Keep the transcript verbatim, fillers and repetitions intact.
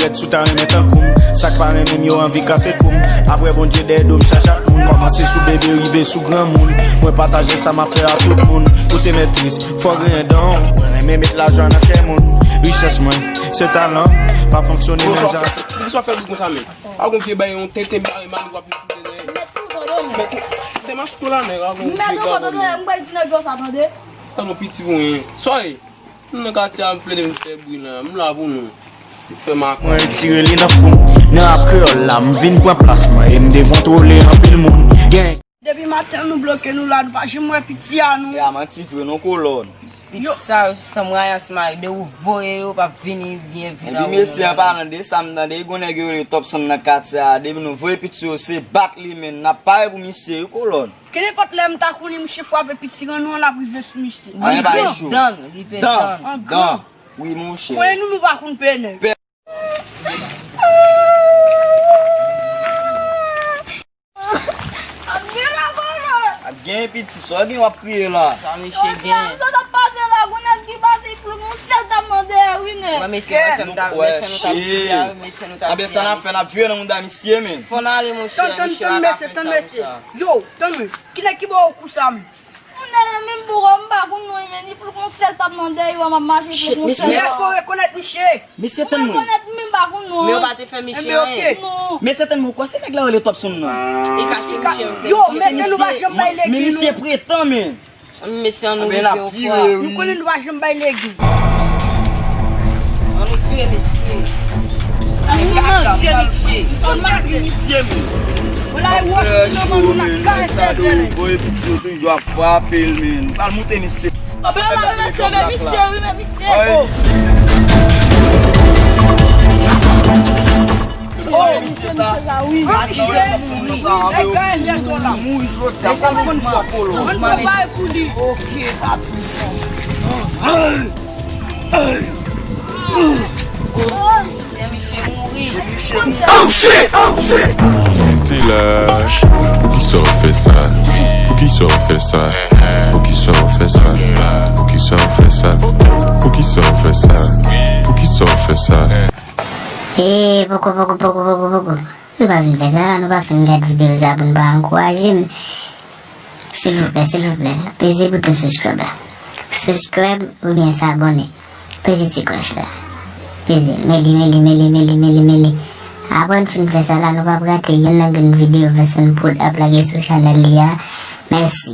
Pèt sou ta renmen tankou m. Sa k pa renmen m yo anvi kase kou m. Apre Bondye dèyè do m chache ak moun. Kòmanse sou bebe rive sou granmoun. Mwen pataje sa m ap fè a tout moun. Ou te mètris, fò w genyen don. Mwen renmen met lajan nan kè moun. Richès mwen, se talan. Pa fonksyone menm jan. Poukisa w fè bri konsa menm? Pa gon vye bay yon tenten bare mal w ap vin choute dèyè. Mèt ou tande, mèt ou tande. Mèt ou tande, m bay ti nèg yo sa tande. Tande yon piti pou mwen. Sa w ye? M nan katye a, m plede vin fè bri la. M la pou nou. Fè m ak. Mwen retire li nan fou m. Nan rap kreyòl la, m vin pran plas mwen e m dekontwole anpil moun. Gen. Depi maten nou bloke nou la, nou pa janm wè piti a nou. Ya, manti vre non kolòn. Piti sa yo se sanm rayan, se mari de ou voye yo pa vini byen vin. Epi mesye an palan de sa m tande, gon nèg yo rele Top Son nan katye a, depi nou voye piti yo se bat li men, n ap pare pou misye wi kolòn. Kenenpòt lè m ta konnen misye frape piti rann ou an, l ap rive sou misye. Rive dan, rive dan. An gran. Wi monchè. Konnen nou, nou pa konn pè nèg. Ap gen piti, sa w gen w ap kriye la. Sa misye gen? Sa t ap pase la, gon nèg ki pase, pou yon sèl t ap mande a wi nèg. Wè mesye, wè sè nou t ap, wè sè nou t ap di a, wè mesye nou t ap di a. Anben sa n ap fè, n ap vire nan mouda misye men. Fò n ale monchè, misye pa ka fè sa konsa. Yo, tann mwen. Ki nèg ki ba w kou sa menm? Moun nan menm poko m pa konn non, men li fout gon sèl t ap nan dèyè yo, m ap mache fout gon sèl. Èske w rekonèt misye? Mesye tann mwen. Ou rekonèt m, m pa konn non. Men yo pa te fè misye anyen. Non. Mesye tann mwen, ou kwè se nèg la rele Top Son nan? E ka se misye, yo, mesye nou pa janm bay legi nou. Men misye pretan men. Mesye an nou rive yo fwa. Nou konnen nou pa janm bay legi. An nou vire mesye. An nou manje misye. An nou manje misye men. Wala e wòch nou nan men nou n ap karese l. Voye piti yo toujou ap frape l men. Pral moute misye. Papa la mesye, men misye wi, men misye. Oh, misye sa. Misye sa wi. Misye mouri. Nèg ganyen vyèl dola. Mouri jodi a. Mesye fon fò kolo. Ann pran bagay pou li. Ok, pa de souci. Misye mouri. Oh shit! Oh shit! Te la, poukisa w fè sa? Poukisa w fè sa? Poukisa w fè sa? Poukisa w fè sa? Poukisa w fè sa? Poukisa w fè sa? E poko, poko, poko, poko, poko. Nou pa vin fè sa la, nou pa fin gad videyo sa pou n pa ankouraje m. Silvouplè, silvouplè, peze bouton subscribe la. Subscribe oubyen se abòne. Peze ti klòch la. Peze, meli, meli, meli, meli, meli, meli. Apre n fin fè sa la, nou p ap rate youn nan grenn videyo Vèson Prod ap lage sou chanèl li a. Mèsi.